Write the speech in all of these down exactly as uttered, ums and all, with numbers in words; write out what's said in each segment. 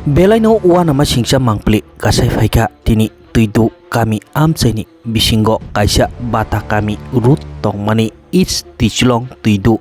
Belaino uanama singcha mangpli kasai phaikha tini Twidu kami amchaini bisingo kaisa bata kami road tongmani East Tichlong Twidu.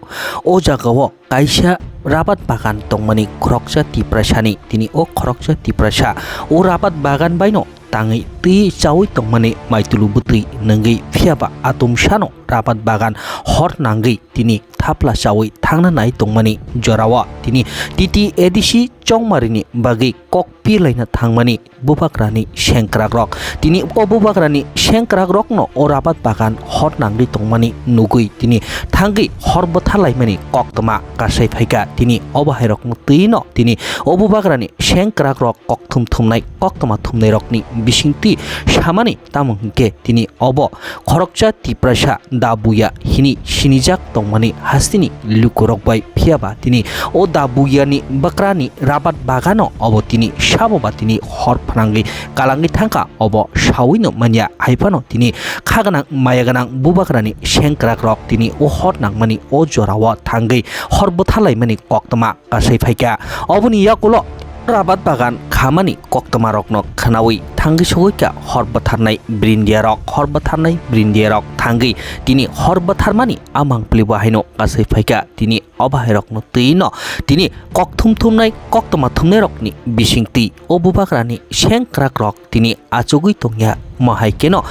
O jagao kaisa rabat bagan tongmani khoroksa Tiprasani. Tini o khoroksa Tiprasa o rabat bagan baino tangwi twi chawi tongmani maitulu bwtwi nungwi phiyaba atumsano rabat bagan hor nangwi tini thapla chawi thangna nai tongmani jorao tini T T A D C chongmarini bagwi kok pirlaina thangmani bubagrani sengkrakrok. Tini o bubagrani sengkrakrokno o rabat bagan hor nangwi tongmani nugwi tini thangwi hor bwtharlaimani koktwma kasai phaikha. Tini o bahairokno twino tini o bubagrani sengkrakrok kokthum thumnai koktwma thumnairokni bisingtwi samani tamo hwnkhe tini obo khoroksa Tiprasa da buya hini sinijak tongmani hasteni lukurok bai phiyaba tini o da buyani bakrani rabat bagano obo tini saboba tini hor phnangwi kalangwi thangkha obo sawino manya haiphano tini khaganang mayaganang bubagrani sengkrakrok tini o hor nangmani o jorao thangwi hor bwtharlaimani koktwma kasai phaikha. Oboni yakulo rabat bagan khamani koktwmarokno khwnawi thangwi sogwikha hor bwtharnai brindiarok, hor bwtharnai brindiarok thangwi tini hor bwtharmani a mangpli bo haino kasai phaikha. Tini o bahairokno twino tini kokthum thumnai koktwma thumnairokni bisingtwi o bubagrani sengkrakrok tini achugwi tongya. Mohai keno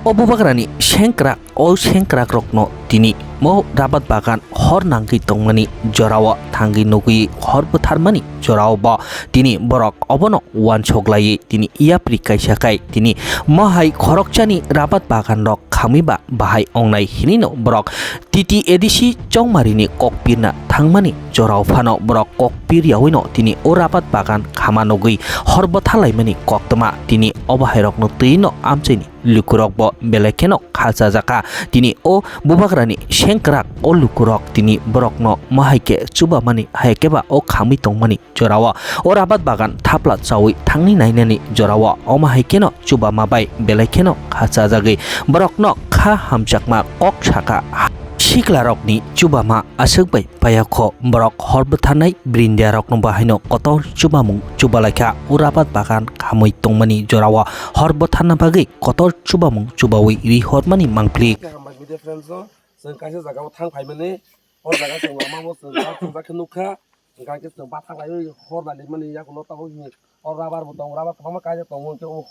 o bubagrani sengkrak o sengkrakrokno tini mo rabat bagan hor nangwi tongmani jorao thangwi nugwi hor bwtharmani jorao bo tini borok obono uansuk laiwi tini yapri kaisa khai tini mohai khoroksani rabat baganrok khamwi ba bahai ongnai hinwino borok T T A D C chongmarini kokpirna thangmani jorao phano borok kokpir yawino tini o rabat bagan khama nugwi hor bwtharlaimani koktwma tini o bahairokno twino amchaini lukurokbo belai kheno kha chajakha. Tini o bubagrani sengkrak o lukurok tini borokno mohai khe chubamani hai khe ba o khamwi tongmani jorao o rabat bagan thapla chawi thangni nainani jorao omo hai kheno chubama bai belai kheno kha chajagwi borokno kha hamjakma kok sakha. Siklarokni chubama aswk bai payakho borok hor bwtharnai brindiarokno bahaino kotor chubamung chubalaikha. O rabat bagan khamwi tongmani jorao hor bwtharna bagwi kotor chubamung chubawi rihormani mangpli. Media friends no, chwng kaisa jagao thang phaimani, o jaga chwng lama o chwng thang thang khe nukha. Hingkha khe chwng bathang laiwi hor nailaimani yakulo tabuk hini o rubber bo tongo, rubber kwbangma kaijak tongo, hwnkhe o,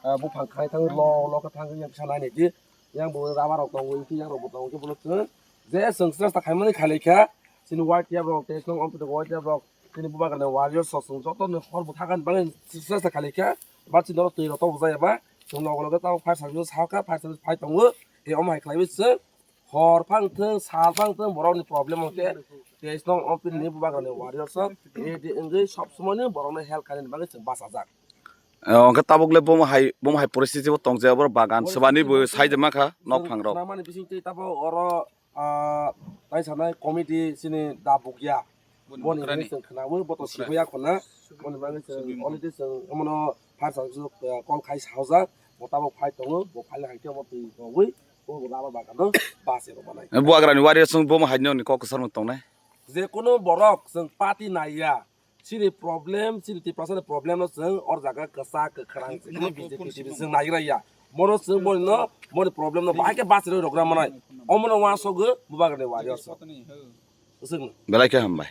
ah, buphang khai thangwi lo lo khe thangwi yang kisa nai naidi. Yang bo rubber rok tongo, hwnkhe yang rok bo tongo, hwnkhe bono chwng je chwng chesta khaimani khailai kha. Chini Y T F rok, tei chwng omtwi white rok, chini bubagrani warriors rok chwng joto ni hor bwtharnani bagwi chesta khailai kha. Ba chini oro twi rok tongo jaya ba chwng loge loge tabuk fire service o sakha, fire service phai tongo, tei omo hai khlaiwi chwng hor phang thung, sal phang thung, borokni problem wngkhe, tei chwng o pini bubagrani warriors rok ready wngwi sob somoi no borokno help khainani bagwi chwng bachajak. O, hwnkhe tabuk le bomo hai, bomo hai poristiti bo tongjak, borok bagan swbani bo sai de mankha nok phang rok. Swbani bising twi tabuk oro, ah, tai sanai committee chini da bukya. Boni bagwi chwng khwnawi, bo to sibui ya khuna. Boni bagwi chwng already chwng omono fire service o, eh, call khai saujak. Bo tabuk phai tongo, bo phai hai khe omo twi rogwi, bo rubber bagan no bus ero manai. Bubagrani warriors chwng bomo hai noni kok kwchangma tongnai. Je kunu borok chwng party naiya, chini problem, chini Tiprasani problem no chwng or jaga kwchak kwkhrang chwng B J P T V chwng naigra ya. Bono chwng boni no, boni problem no bahai khe bus ero rogra manai. Omono uansukgo bubagrani warriors rok. Belai khe hambai.